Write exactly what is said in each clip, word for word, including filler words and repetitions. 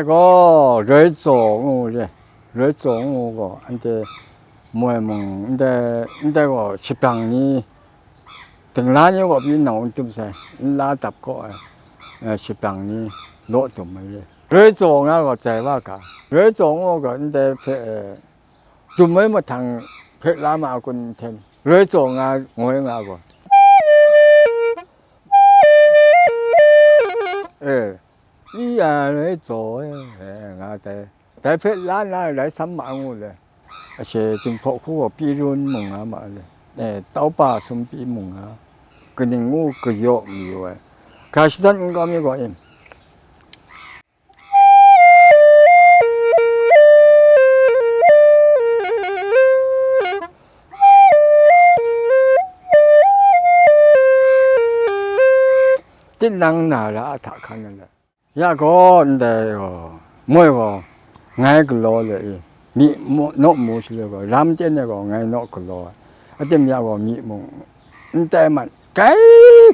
Gaw, Roi Tsaw ngu re, Roi Tsaw ngu gaw, anhte moi mung, ndai, ndai gaw, shapyang ni, dingla ni gaw pyi nau n tum sai, nla dap kaw ai, eh, shapyang ni law dum ai re. Roi Tsaw nga gaw, zai wa ga, Roi Tsaw ngu gaw, ndai hpe, eh, dum ai mahtang hpe la ma a kun, n hten, Roi Tsaw nga, ngoi nga gaw. Eh, i ya Roi Tsaw, eh, eh, nga dai. Dai hpe la nna rai sam ma ngu le. Ashe Jinghpaw hku gaw Pirun mung nga ma le. Eh, Taupa Sumpyi mung nga. Kaning ngu kayaw mayu ai. Ga shadawn n kau mi gaw in. Tinang na ra a hta hkan na le. Ya gaw, ndai gaw, moi gaw, ngai galaw le i, myi mu, naw mu shaloi gaw, ram ten e gaw, ngai naw galaw ai. Aten ya gaw, myi mung, n tai mat, grai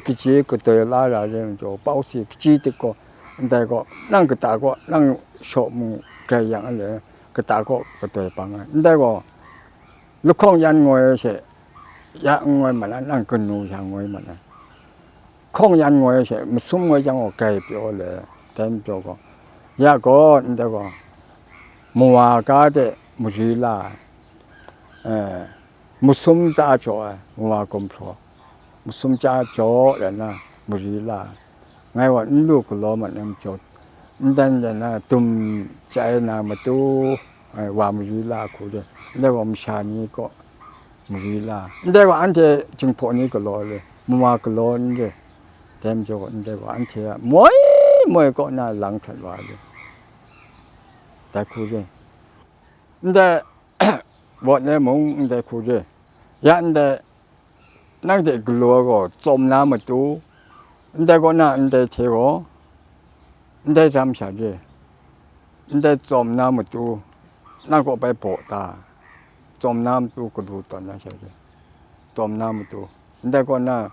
kaji katoi la ra re ai majaw, pau si kaji tik gaw, ndai gaw, nang kata gaw, nang shaw mu grai yang a le, kata gaw katoi pang ai. Ndai gaw, lahkawng yan ngoi she, ya n ngoi mat ai, nang kanu sha ngoi mat ai. Hkawng yan ngoi she, masum ngoi jang gaw grai pyaw le, dai majaw gaw, ya gaw, ndai gaw, mawa ga de mari la ai, eh, masum chya jaw ai, mawa gumhpraw, masum chya jaw rai nna mari la ai. Ngai gaw n lu galaw mat ai majaw, n dan dan na dum chye na matu, ai, wa mari la hku de, ndai gaw masha ni kaw mari la, ndai gaw anhte Jinghpaw ni galaw le, mawa galaw n re, dai majaw gaw ndai gaw anhte a moi moi kaw na lang hkrat wa le, dai hku re, ndai wawt le mung ndai hku re, ya ndai nang hte galaw gaw tsawm na matu, ndai kaw na ndai hte gaw, ndai jam sha re, ndai tsawm na matu, nang kaw bai baw ta, tsawm na matu galu tawn na sha re, tsawm na matu, ndai kaw na,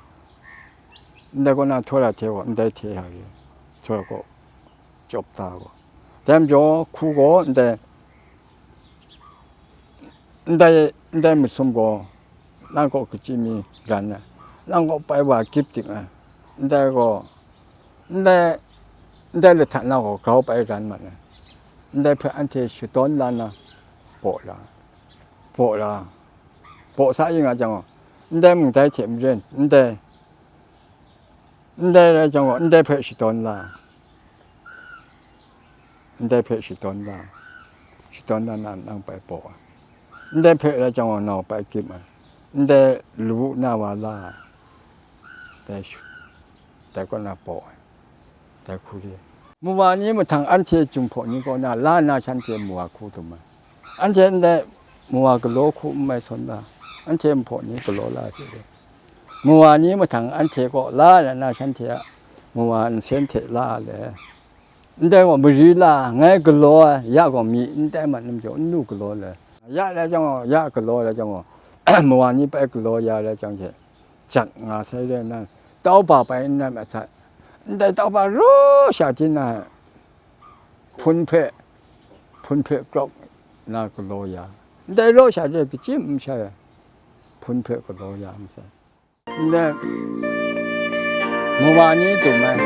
ndai kaw na htawra hte gaw, ndai hte sha re, htawra kaw chyawp ta gaw, dai majaw, hku gaw ndai, ndai, ndai masum gaw, nang kaw kachyi mi ran ai, nang kaw bai wa gyip ting ai, ndai gaw, ndai, ndai lahtan nang gaw grau bai ran mat ai, ndai hpe anhte shadawn la nna, baw la, baw la, baw sa yu nga jang gaw, ndai mung dai hte maren, ndai, ndai rai jang gaw, ndai hpe shadawn la, ndai hpe shadawn la, shadawn la na nang bai baw ai, ndai hpe rai jang gaw, nau bai gyip ai, ndai lawu na wa la ai, dai shu-, dai kaw na baw ai, dai hku re. Mawa ni mahtang anhte Jinghpaw ni kaw na la nna shanhte mawa hku dum ai. Anhte ndai mawa galaw hku n mai sawn la, anhte Jinghpaw ni galaw la hte re. Mawa ni mahtang anhte kaw la nna shanhte a mawa nsen hte la le. Ndai gaw mari la, ngai galaw ai, ya gaw myi n tai mat na majaw, n lu galaw le. Ya rai jang gaw, ya galaw rai jang gaw, mawa ni bai galaw ya rai jang hte, jat nga sai rai nna, tauba bai n rai mat sai. Ndai tauba raw sha hte na, hpun hpe, hpun hpe krawk na galaw ya. Ndai raw sha hte kachyi n shai ai, hpun hpe galaw ya masai. Ndai, mawa ni dum ai.